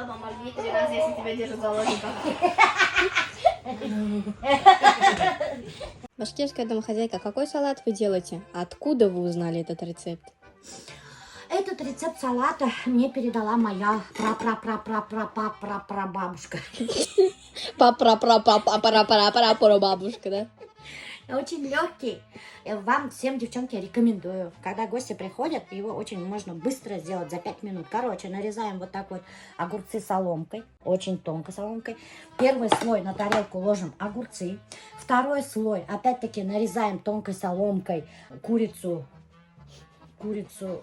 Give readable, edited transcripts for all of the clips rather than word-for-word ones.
Поморгни три раза, если тебя держат в заложниках. Башкирская домохозяйка, какой салат вы делаете? Откуда вы узнали этот рецепт? Этот рецепт салата мне передала моя пра-пра-пра-пра-пра-пра-пра-бабушка. Па-пра-пра-па-па-пара-пара-пара бабушка, да? Очень легкий. Вам всем, девчонки, рекомендую. Когда гости приходят, его очень можно быстро сделать за 5 минут. Короче, нарезаем вот так вот огурцы соломкой. Очень тонко соломкой. Первый слой на тарелку ложим огурцы. Второй слой, опять-таки, нарезаем тонкой соломкой курицу. Курицу.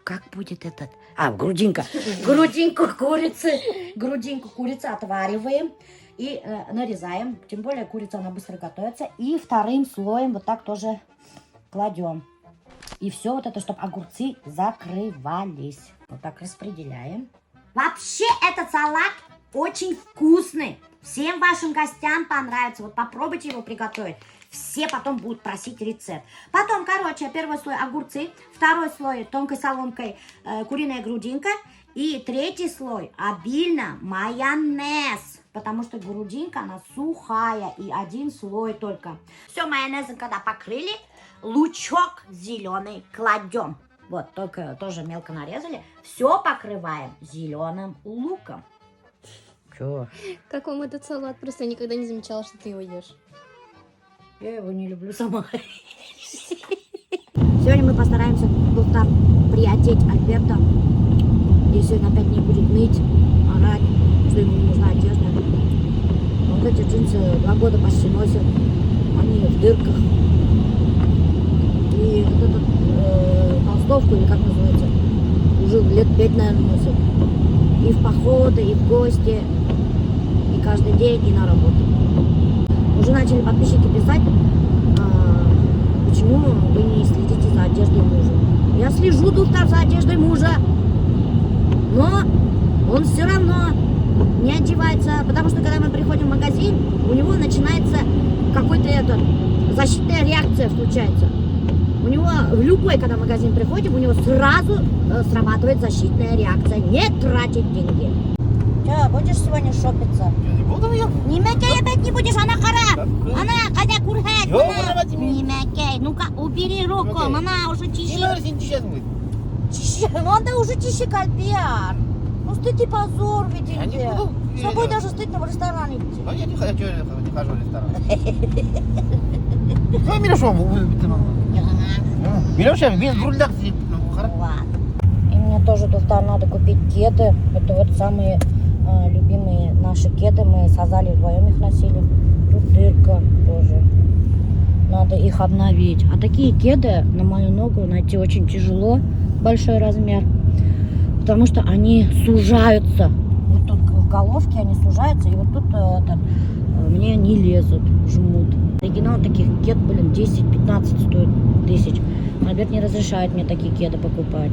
Как будет этот? А, грудинка. Грудинку курицы. Грудинку курицы отвариваем и нарезаем. Тем более курица, она быстро готовится. И вторым слоем вот так тоже кладем. И все вот это, чтобы огурцы закрывались. Вот так распределяем. Вообще этот салат очень вкусный. Всем вашим гостям понравится. Вот попробуйте его приготовить. Все потом будут просить рецепт. Потом, короче, первый слой огурцы, второй слой тонкой соломкой куриная грудинка. И третий слой обильно майонез. Потому что грудинка, она сухая. И один слой только. Все, майонезом когда покрыли, лучок зеленый кладем. Вот, только тоже мелко нарезали. Все покрываем зеленым луком. Чё? Как вам этот салат? Просто я никогда не замечала, что ты его ешь. Я его не люблю сама. Сегодня мы постараемся, дуҫтар, приодеть Альберта. Если он опять не будет ныть, орать, что ему не нужна одежда. Вот эти джинсы 2 года почти носят. Они в дырках. И вот эту толстовку, или как называется, уже лет 5, наверное, носят. И в походы, и в гости, и каждый день, и на работу. Уже начали подписчики писать, почему вы не следите за одеждой мужа. Я слежу, дуҫтар, за одеждой мужа, но он все равно не одевается, потому что, когда мы приходим в магазин, у него начинается какой-то этот, защитная реакция включается. У него в любой, когда магазин приходим, у него сразу срабатывает защитная реакция. Не тратить деньги. Че, будешь сегодня шопиться? Я не буду, я. Нимәкәй, опять не будешь, ана ҡара. Ана, ҡайҙа күрһәт. Юҡ, Ана. ҡарамай мин. Нимәкәй, ну-ка, убери руку, Нимәкәй. Бына уже Не тишек. надо, һин тишәһең. Тишек, унда уже тишек, Альберт. Ну стыд и позор ведь Я не инде. буду. С тобой даже стыдно в ресторан идти. А я не хочу, я не хожу в ресторан. Ну, Миләүшә, Миләүшә, мин рулдә ҡара. Ладно. И мне тоже, дуҫтар, надо купить кеды. Это вот самые любимые наши кеды. Мы с Азалией вдвоем их носили. Тут дырка тоже. Надо их обновить. А такие кеды на мою ногу найти очень тяжело. Большой размер. Потому что они сужаются. Вот тут в головке они сужаются. И вот тут этот, мне не лезут, жмут. Оригинал таких кед, блин, 10-15 стоит тысяч. Альберт не разрешает мне такие кеды покупать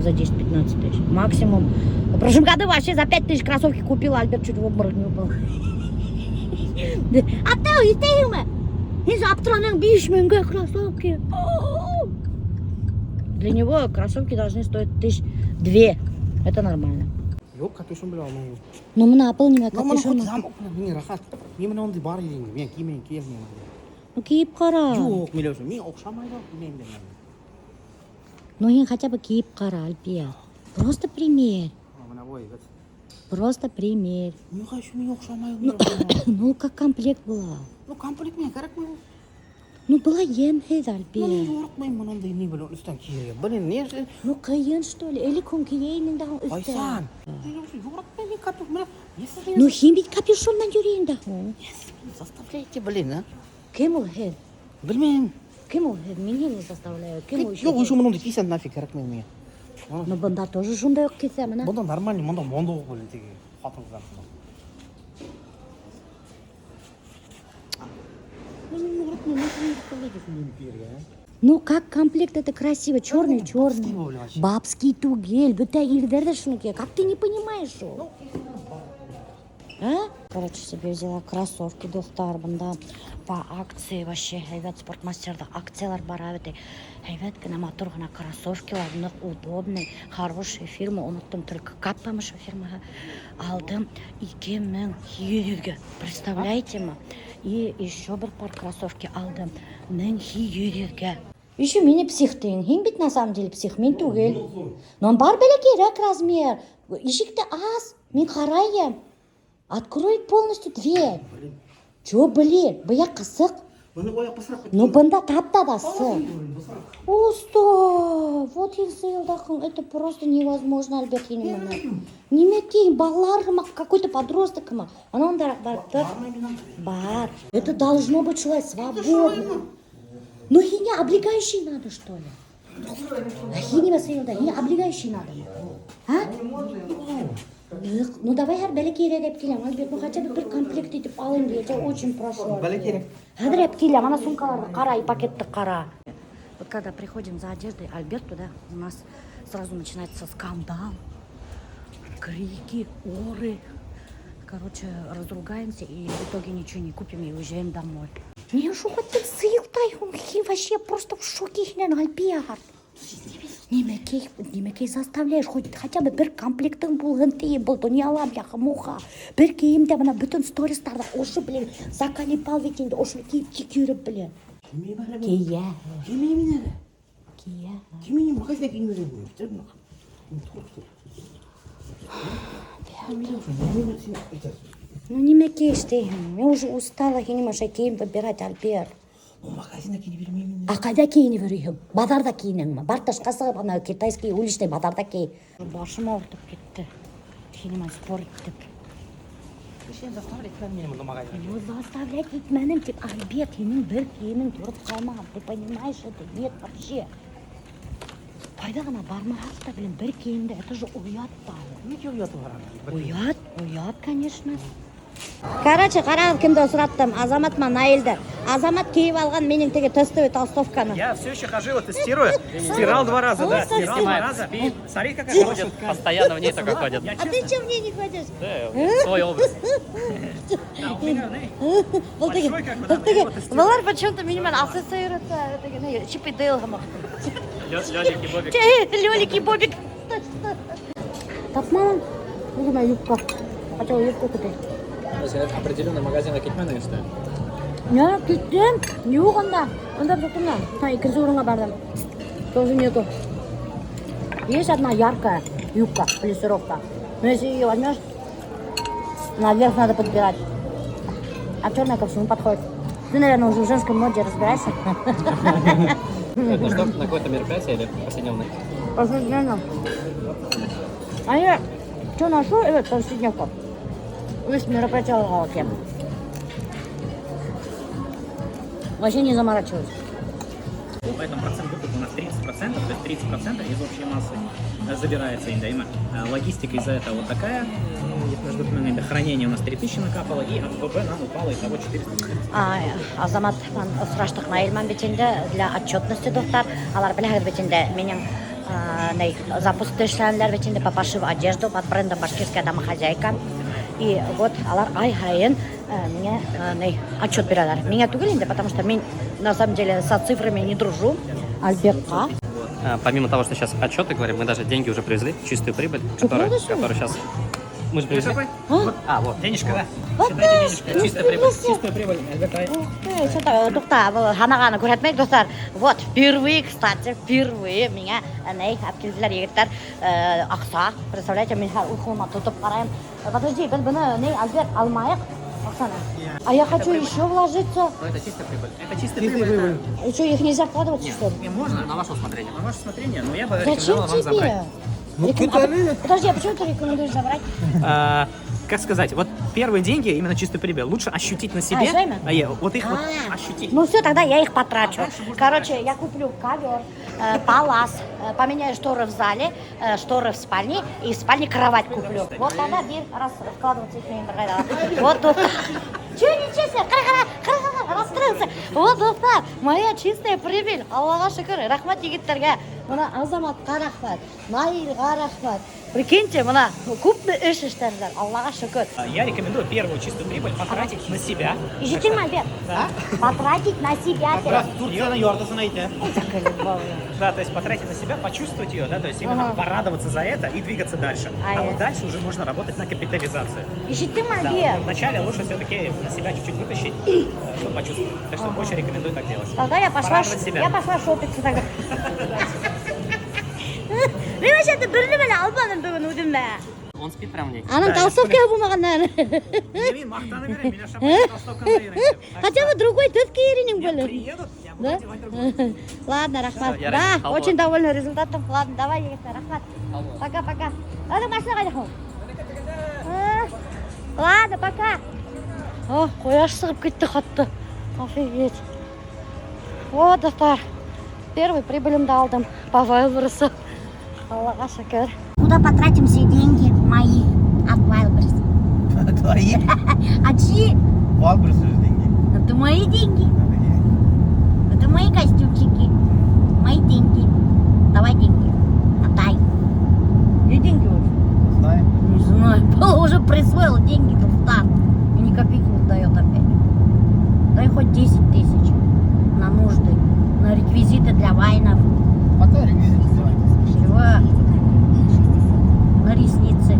за 10-15 тысяч. Максимум. В прошлом году вообще за 5 тысяч кроссовки купила, Альберт чуть в обморок не упал. Атау, иҫтәйһеңме? Һин аптыраның 5 меңгә кроссовки. Для него кроссовки должны стоить тысяч две. Это нормально. Юҡ, капюшон белән алмайым. Ну, бына был нимә Ну, бына капюшон? хоть замок, миңә рәхәт. Мин бына ундай бар инде. Мин кеймәйем, кейәм мин. Ну, кейеп ҡара. Юҡ, Миләүшә, миңә оҡшамай ҙа, кеймәйем дә. Ну, һин хотя бы кейеп ҡара, Альберт. Просто примерь. Бына буй. Просто примерь. Не хочу, миңә оҡшамай. Ну, как комплект была. Ну, комплект миңә кәрәкме? Ну, была йәмһеҙ, Ну, мин Альберт. яратмайым бындай ни белән өҫтән кейергә. Блин, ни эшләй? Ну, ҡыйын, что ли? Элек һуң кейәйем дә өҫтән. Ҡасан? Миләүшә, яратмайым мин капюшон. Бына, ни һеҙ Ну, һин бит капюшондан йөрөйһөң дә һуң. заставляете, блин, а? Кем ул һеҙ? Белмәйем. Кем ул һеҙ? Мине не заставляют. Кем ул? Юҡ, еще бындай кейһәң нафиг кәрәкмәй миңә. Ну, бында тоже шундай уҡ киҫә, бына. Бында нормальный, бында монда уҡ, блин, теге ҡатын-ҡыҙҙар. Ну, мин яратмайым, ни заставляете мине кейергә, а? Ну, как комплект это красиво, черный, черный. Бабский был вообще. Бабский түгел, бөтә ирҙәр ҙә шуны кейә. Как ты не понимаешь шул? Ну, А? Короче, себе взяла кроссовки, дуҫтар, бында по акции вообще, һәйбәт Спортмастерҙа акциялар бара бит. Һәйбәт кенә матур ғына кроссовкилар, ныҡ удобный, хорошая фирма, оноттом только каппамы шул фирмаға. Алдым 2800-гә, представляете ме? И еще бер пар кроссовки алдым 1800-гә. Еще мине псих тиң. Һин бит на самом деле псих, мин түгел. Но бар бәләкәйерәк размер. Ишекте ас, мин ҡарайым. Открой полностью дверь. Чё, блин, быяҡ ҡыҫыҡ. Быны аяҡ быҫыраҡ. Ну, бында тап-таҙа һыҡ. Усто, вот һин сыйылдаҡың, это просто невозможно, Альберт, һинең менән. Нимәкәй, балалар һымаҡ, какой-то подросток һымаҡ. Ана ундараҡ барып тор. Бар. Это должно быть шулай свободно. Ну, һиңә облегающий надо, что ли? Ә һин нимә сыйылда? Һиңә облегающий надо. А? Ныҡ. Ну, давай һәр бәләкәйерәк алып киләм, Альберт, ну хотя бы бер комплект итеп алайым, я тебя очень прошу. Бәләкәйерәк. Хәҙер алып киләм, ана сумкаларҙы ҡара, и пакетты ҡара. Вот когда приходим за одеждой Альберту, да, у нас сразу начинается скандал, крики, оры. Короче, разругаемся и в итоге ничего не купим и уезжаем домой. Не шуға сыйылдай, вообще просто в шоке һинән, Альберт. Нимәкәй, нимәкәй заставляешь, хоть хотя бы бер комплектың булһын тием, был донъяла, бляха, муха. Бер кейемдә бына бөтөн стористарҙа ошо, блин, заколебал ведь инде, ошоно кейеп тик йөрөп, блин. Кеймәйем әле. Кейә, Кеймәйем мин әле. кейә. Кеймәйем, магазинда кеймәйем. Һин Ну, нимәкәй эшләйһең? Мин уже устала һинең ошо кейем выбирать, Альберт. Магазинда кейенә бирмәйем мин. А ҡайҙа кейенеп йөрөйһөң? Баҙарҙа кейенәңме? Бар тышҡа сығып, ана китайский уличный баҙарҙа кей. Башым ауыртып китте. Һинең менән спор итеп. Һин заставлять итмәнең мине бында магазинға. Ну, заставлять итмәнем, тип, Альберт, һинең бер кейемең тороп ҡалмаған. Ты понимаешь это? Нет вообще. Ҡайҙа ғына бармаһаҡ та, блин, бер кейемдә, это же оят та. Нимә ояты бар ана? Оят, оят, конечно. Короче, ҡарағыҙ кемде осраттым? Азамат менән Наилде. Азамат кейеп алған минең теге тестовый толстовканы. Я все еще хожу, его тестирую. Стирал два раза, да, стирал два раза. Смотри, какая хорошая ткань. Постоянно в ней только ходят. Я А ты честно, че в ней не ходишь? Да, свой образ. да, у меня, знаешь, Был теге, Большой как бы, да, был теге. я его тестирую. Былар почему-то минең менән ассоциируется теге, не, Чип и Дейл һымаҡ. Лёлик и Бобик. Лёлик и Бобик. Тапманым. Үҙемә юбка. Хотела юбку купить. Определенный магазинға китмәнең что ли? Не, киттем. Юҡ унда. Унда тоттом да. Ха, икенсе урынға барҙым. Тоже нету. Есть одна яркая юбка, плиссировка. Но если ее возьмешь, наверх надо подбирать. А черная ко всему подходит. Ты, наверное, уже в женской моде разбираешься. Это что, на какое-то мероприятие или повседневное? Повседневно. А я что ношу, это повседневку. Лишь мероприятие вообще. Вообще не заморачиваюсь. Поэтому процент выкупа у нас 30%, то есть 30% из общей массы забирается инде. Логистика из-за этого вот такая, между хранение у нас 3000 накапало, и от ВБ нам упало итого 400. А, Азамат менән осраштыҡ Наил менән бит инде для отчетности, дуҫтар. Улар беләһегеҙ бит инде минең ни, запуск эшләнеләр бит инде по пошиву одежду под брендом «Башкирская домохозяйка». И вот улар ай һайын миңә ни, отчет бирәләр. Миңә түгел инде, потому что мин на самом деле со цифрами не дружу. Альбертҡа. Помимо того, что сейчас отчеты говорим, мы даже деньги уже привезли, чистую прибыль, Что, которую, правда, что ли? которую сейчас... Мы же привезли. А? А, вот. Денежка, да? Вот Считайте денежку. Чистая прибыль. себе. Чистая прибыль. Альберт, ай. Ух ты, что-то туҡта, был һанағаны күрһәтмәйек, дуҫтар. Вот, впервые, кстати, впервые миңә ни алып килделәр егеттәр аҡса. Представляете, мин хәҙер үҙ ҡулыма тотоп ҡарайым. Подожди, беҙ быны ни, Альберт, алмайыҡ аҡсаны. А я хочу еще вложиться. Но это чистая прибыль. Это чистая прибыль. И что, их нельзя вкладывать, что ли? Не, можно. На ваше усмотрение. На ваше усмотрение, но я бы Зачем рекомендовал вам тебе? забрать. Ну, А, подожди, а почему ты рекомендуешь забрать? А, как сказать, вот первые деньги, именно чистую прибыль, лучше ощутить на себе. А, сами? А, я, вот их вот А. ощутить. Ну все, тогда я их потрачу. А дальше можно Короче, я куплю ковер, палас, поменяю шторы в зале, шторы в спальне и в спальне кровать куплю. Вот тогда бир раз вкладываться итмәйем бер ҡайҙа. Вот тут. Че нечестно? Ҡара, ҡара, ҡара, ҡара, расстроился. Вот, дуҫтар, моя чистая прибыль. Аллаға шөкөр, рәхмәт егеттәргә. Бына Азаматҡа рәхмәт, Наилгә рәхмәт. Прикиньте, бына күпме эш эшләнеләр, Аллаға шөкөр. Я рекомендую первую чистую прибыль потратить на себя. Ишеттеңме, Альберт? Потратить на себя. Раз Турцияның яртыһын әйтә. Да, то есть потратить на себя, почувствовать ее, да, то есть именно порадоваться за это и двигаться дальше. А А вот дальше уже можно работать на капитализацию. Ишеттеңме, Да, Альберт? вначале лучше все-таки на себя чуть-чуть вытащить, чтобы почувствовать. Так что очень рекомендую так делать. Тогда я пошла, Порадовать себя. я пошла шопиться тогда. Мин вообще бер нәмә лә алманым бөгөн үҙемә. Он спит прям в ней. Аның толстовка булмағандан. Мин маҡтана бирәм, мине ашап толстовканы бирәм. Хотя бы другой төҫ кейер инең был. Приедут, я буду Да? одевать другой. Ладно, рәхмәт. Всё, я Да, рад. очень довольна результатом. Ладно, давай, егеттәр, рәхмәт. Пока, пока. Ладно, машина ҡайҙа һуң? А, ладно, пока. О, ҡояш сығып китте хатта. Офигеть. Вот, дуҫтар. Первый прибылемде алдым по Wildberries. Аллаға шөкөр. Куда потратим все деньги мои от Wildberries? Твои? А чьи? Wildberries деньги. Это мои деньги. Это мои костюмчики. Мои деньги. Давай деньги. Отдай. Где деньги вообще? Знаю. Не знаю. Был уже присвоил деньги дуҫтар. И ни копейки не дает опять. Дай хоть 10 тысяч на нужды, на реквизиты для вайнов. Пока реквизиты сделайте. Чего? На ресницы,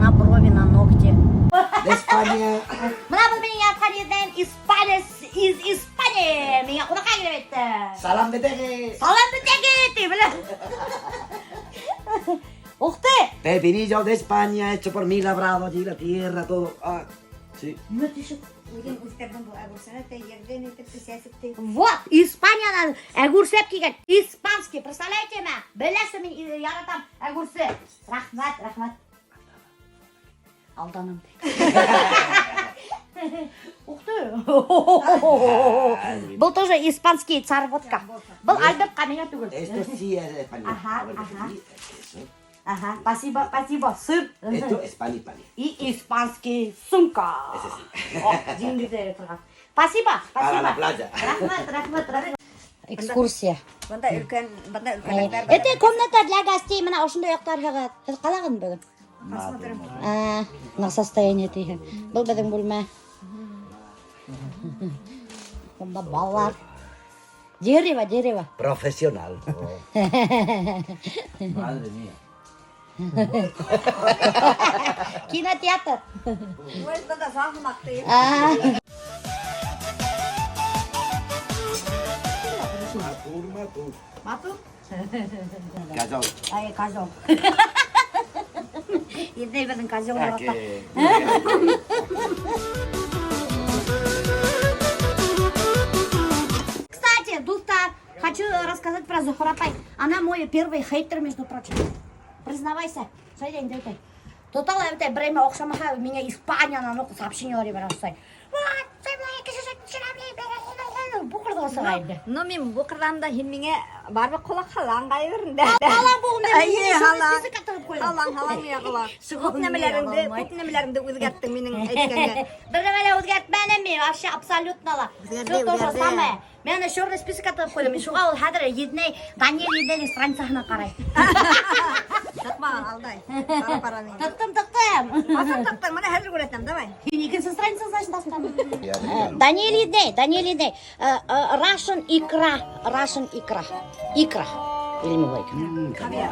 на брови, на ногти. España. Бына был минең яратҡан еҙнәйем Испанец из Испании. Миңә ҡунаҡҡа килеп етте. Салам бөтәгеҙ. Салам бөтәгеҙ, ти белә. Ух ты! Pepinillo de España, hecho por mí, labrado allí, la tierra, todo. Ah, sí. Үҙең үҫтерҙең был огурцыны, ерҙән итеп сәсеп. Вот, Испаниянан огурцы килгән. Испанский, представляете ме? Беләсең, мин яратам огурцы. Рәхмәт, рәхмәт. Алданым. Ух ты! Был тоже испанский царь водка. Был Альбертҡа миңә түгел. Esto sí es español. Ajá, A ver, ajá. sí, eso. Ага, спасибо, спасибо. Сыр. Esto es pan y pan. И испанский сумка. Ese sí. О, диңгеҙҙә торған. Спасибо, спасибо. Para la playa. Рәхмәт, рәхмәт, рәхмәт. Экскурсия. Бында өлкән, бында өлкәнлектәр. Это комната для гостей. Бына ошондай яҡтарһығыҙ. Һеҙ ҡалағыҙ бөгөн? А, на состояние тиһең. Был беҙҙең бүлмә. Бында балалар. Дерево, дерево. Profesional. Madre mía. Кинотеатр. Бында заһымаҡ тип. А. Matur, matur. Матур? Callao. Ай, козел. Еҙнәй беҙҙең козел Ah, ярата. que- Кстати, дуҫтар, хочу рассказать про Зухра апай. Она мой первый хейтер, между прочим. Признавайся. Шулай инде үтә. Тотала үтә бер нәмә оҡшамаһа, миңә Испаниянан уҡ сообщение ебәрә башлай. Буҡырҙа сыға инде. Ну, мин буҡырҙам да һин миңә барыбер ҡолаҡ һалаң ҡайберендә. Һалам бөгөн Эйе, һалам. Списокка тығып ҡуйҙым. Һалаң, һалаң миңә ҡолаҡ. Күп Күп нәмәләреңде, күп нәмәләреңде үҙгәрттең минең әйткәнгә. Бер нәмә лә үҙгәртмәнем мин, вообще абсолютно ла. Үҙгәрҙе, Все то же үҙгәрҙе. самое. Мин аны черный списокка тығып ҡуйҙым. Мин шуға ул хәҙер еҙнәй, Даниэль еҙнәйҙең страницаһына ҡарай. Тыҡма, алдай. Ҡара ҡара мин. Тыҡтым, тыҡтым. Ҡасан тыҡтың? Бына хәҙер күрәтәм, давай. Һин икенсе страницасын значит. Даниэль еҙнәй, Даниэль еҙнәй. Russian икра, Russian икра. Икра. Или былай. Хавьяр.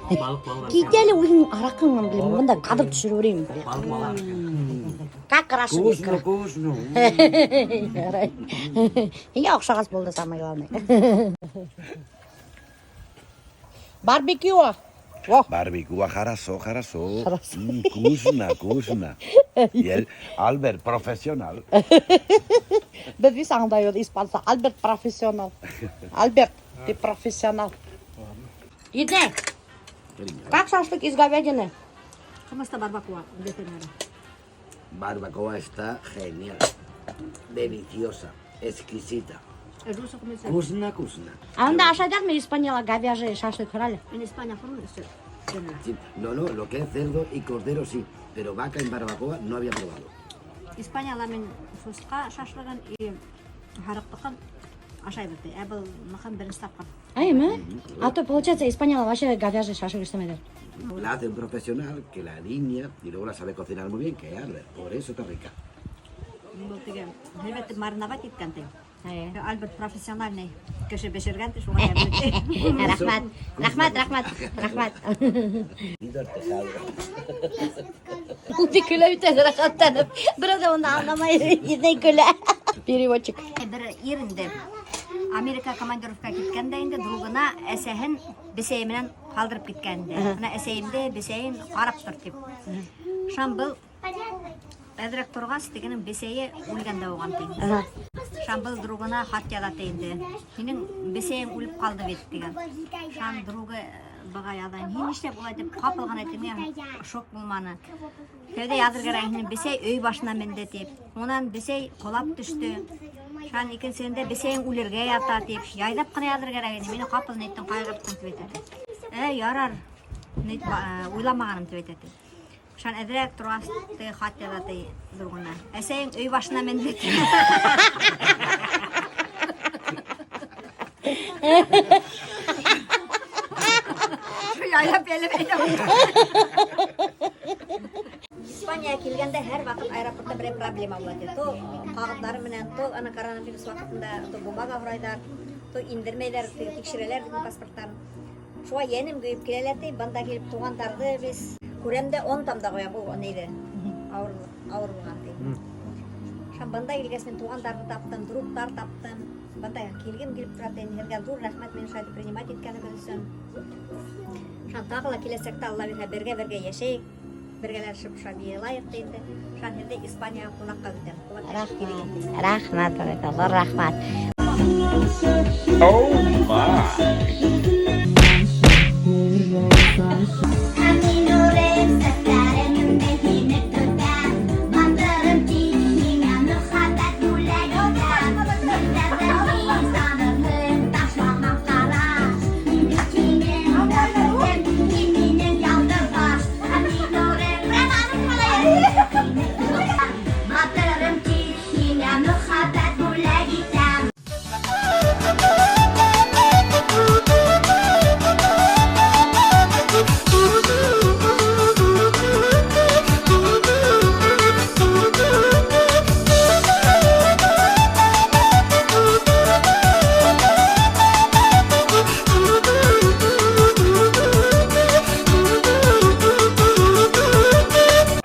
Балыҡ балалар. Кит әле үҙең араҡың, блин, бында кадр төшөрөп йөрөйөм, блин. Балыҡ балалар. Как Russian Вкусно, икра. вкусно. Ярай. Һиңә оҡшағас булды самое главное. Барбекю. Во. Barbacoa, jarasó, jarasó. Jarasó. Cusna, cusna. Y él, Albert, profesional. Беҙ бит аңлайбыҙ испанса. Альберт профессионал. Альберт, ты профессионал. Еҙнәй, как шашлык из говядины? ¿Cómo está barbacoa? Decímelo. Barbacoa está genial. Deliciosa, exquisita. El ruso comienza. Cusna, cusna. А унда ашайҙармы Испанияла говяжий шашлык һора әле? En España, forma de ser. Sí, no, no, lo que es cerdo y cordero sí, pero vaca en barbacoa no había probado. Испанияла мин сусҡа шашлығын и һарыҡтыҡын Ашайбыҙ ти. Ә был мыҡын беренсе тапҡыр. Әйме? А то, получается, Испанияла вообще говяжий шашлык эшләмәйҙәр. La hace un profesional que la alinea y luego la sabe cocinar muy bien, que es Albert. Por eso está rica. Был теге һәйбәт мариновать иткән ти. Әйе. Альберт профессиональный кеше бешергән ти, шуға йәмле ти. Рәхмәт, рәхмәт, рәхмәт, рәхмәт. Ido al tejado. Ул тик көлә бит әле, рәхәтләнеп. Берәү ҙә уны аңламай, еҙнәй көлә. Переводчик. Бер ир инде Америка командировка киткән дә инде другына әсәһен бесәйе менән ҡалдырып киткән инде. Бына әсәйемде бесәйен ҡарап тор тип. Шунан был әҙерәк торғас тегенең бесәйе үлгән дә булған ти. Шунан был другына хат яҙа ти инде. Һинең бесәйең үлеп ҡалды бит тигән. Шунан другы быға яҙа. Һин нишләп улай тип ҡапыл ғына әйтеп, миңә шок булманы. Тәүҙә яҙыр кәрәк, һинең бесәй өй башына менде тип. Унан бесәй ҡолап төштө. Шунан икенсеһендә бесәйең үлергә ята тип. Яйлап ҡына яҙыр кәрәк ине. Мине ҡапыл ниттең ҡайғырттың тип әйтә. Ярар. Нит, уйламағаным тип әйтә. Шунан әҙерәк торғас теге хат яҙа ти другына. Әсәйең өй башына менде тип. Яйлап әле әйтәм. Испания килгәндә һәр ваҡыт аэропортта берәй проблема була ти. То ҡағыҙҙары менән, то ана коронавирус ваҡытында, то бумага һорайҙар, то индермәйҙәр, теге тикшерәләр бөтөн паспорттарын. Шуға йәнем көйөп киләләр ти, бында килеп туғандарҙы беҙ күрәм дә онотам да ҡуям, ул нейҙе, ауыр, ауыр булған ти. Шунан бында килгәс мин туғандарҙы таптым, другтар таптым. Бында килгем килеп тора ти. Һеҙгә ҙур рәхмәт мине шулай итеп принимать иткәнегеҙ өсөн. Шунан тағы ла киләсәктә Алла бирһә бергә-бергә йәшәйек. Бергәләшеп шулай йыйылайыҡ ти инде. Шунан һеҙҙе Испанияға ҡунаҡҡа көтәм. Рәхмәт, рәхмәт, ҙур рәхмәт. Oh my. Батырым һиңә мөхәббәт бүләк итәм. Мин ташламам ҡараш. Мин бит һинең бәхетең, һин минең ялтыр баш. Мин Батырым һиңә мөхәббәт бүләк итәм.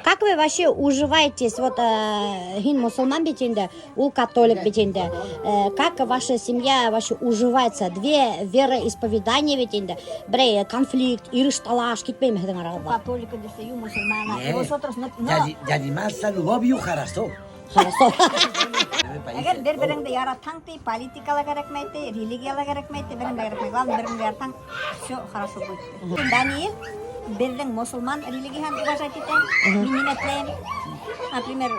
Как вы вообще уживаетесь? Вот һин мосолман бит инде, ул католик бит инде. Как ваша семья вообще уживается? Две вероисповедания бит инде. Берәй конфликт, иреш-талаш китмәйме һеҙҙең арағыҙҙа? Католика десе, ю мусульмана. Bien. Nosotros no, no. Y además saludó хорошо. Хорошо. Әгәр бер-береңде яратһаң ти, политика ла кәрәкмәй ти, религия ла кәрәкмәй ти, береңде кәрәкмәй. Главное, береңде яратһаң, все хорошо будет. Даниил беҙҙең мосолман религияһын уважать итә. Мин нимә теләйем? Например,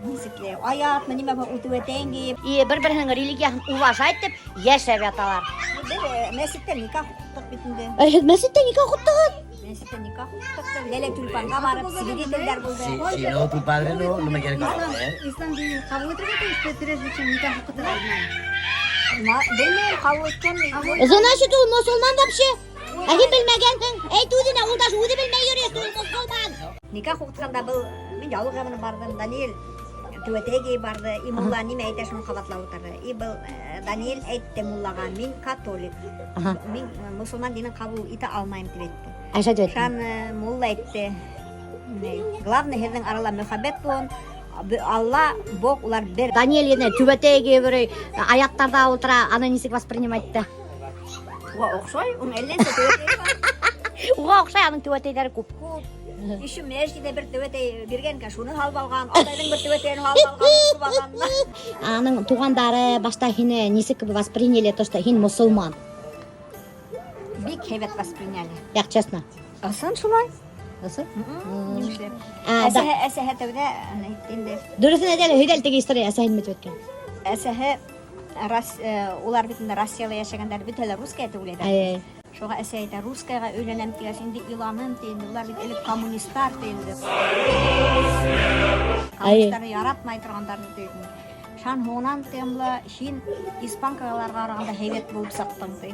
нисек теләйем? Аятмы, нимә был үтеүәтәйен кейеп. И бер-береһенең религияһын уважать итеп йәшәп яталар. Беҙ мәсеттә никах уҡыттыҡ бит инде. Мәсеттә никах уҡыттығыҙ? Мәсеттә никах уҡыттыҡ та, Ләлә Тюльпанға барып, свидетельдәр булды. Si, si no, tu padre no, no me quiere conocer. Ислам динен ҡабул итергә тейеш, прежде чем никах уҡытырға. Белмәйем, ҡабул иткәнме? Значит, ул мосолман вообще. Ә һин белмәгәнһең. Әйт үҙенә, ул даже үҙе белмәй йөрөй, что ул мосолман. Никах уҡытҡанда был мин яулыҡ ябынып барҙым, Даниил түбәтәй кейеп барҙы. И мулла нимә әйтә, шуны ҡабатлап ултырҙы. И был Даниил әйтте муллаға, мин католик. Мин мосолман динен ҡабул итә алмайым тип әйтте. Айша тип әйтте. Шунан мулла әйтте. Главное, һеҙҙең арала мөхәббәт булһын. Алла, Бог улар бер. Даниил ене түбәтәй кейеп йөрөй, аяҡтарҙа ултыра, аны нисек воспринимать итте? Уға оҡшай, уның әллә нисә түбәтәйе бар. Уға оҡшай, аның түбәтәйҙәре күп. Күп. Еще мәсжидә бер түбәтәй биргән икән, шуны һалып алған, атайҙың бер түбәтәйен һалып алған, уҡып алған. Аның туғандары башта һине нисек восприняли то, что һин мосолман? Бик һәйбәт восприняли. Яҡ, честно. Ысын шулай. Ысын? Нишләп? А, да. Әсәһе, әсәһе тәүҙә әйтте инде. Дөрөҫөн әйт әле, һөйлә әле теге история, әсәһе нимә тип әйткән? Әсәһе улар бит инде Россияла йәшәгәндәр, бөтәләр русская тип уйлайҙар. Әй. Шуға әсәй әйтә, русскаяға өйләнәм тигәс, инде иланым ти инде, улар бит элек коммунисттар ти инде. Әй. Коммунисттарны яратмай торғандар ти. Шунан һуңынан тием лә, һин испанкаларға ҡарағанда һәйбәт булып сыҡтың ти.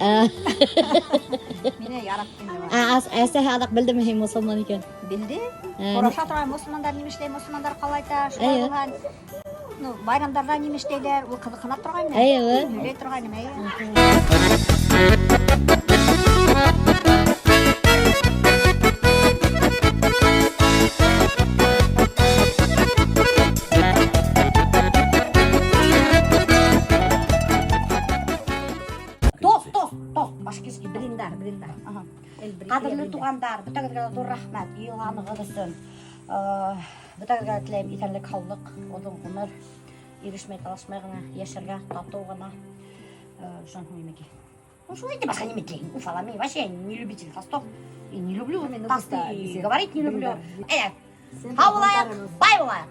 Мине яратты инде. Ә әсәһе аҙаҡ белдеме һин мосолман икән? Белде. Ә, Һораша торған мосолмандар нимә эшләй, мосолмандар ҡалайта, шулай Эйе. булған. Ну, байрамдарҙа нимә эшләйҙәр, ул ҡыҙыҡһына торғайны. Эйе. Һөйләй торғайны, эйе. Тост, тост, тост. Башкирский блиндар, блиндар. Ага. Ҡәҙерле туғандар, бөтәгеҙгә ҙур рәхмәт йыйылғанығыҙ өсөн. Бөтәгеҙгә теләйем иҫәнлек, һаулыҡ, оҙон ғүмер, ирешмәй, талашмай ғына йәшәргә, татыу ғына. Шунан һуң нимәкәй? Ну, шулай инде, башҡа нимә теләйем? Уфала мин вообще не любитель тостов. И не люблю тосты, и говорить не люблю. Әйҙә, һау булайыҡ, бай булайыҡ.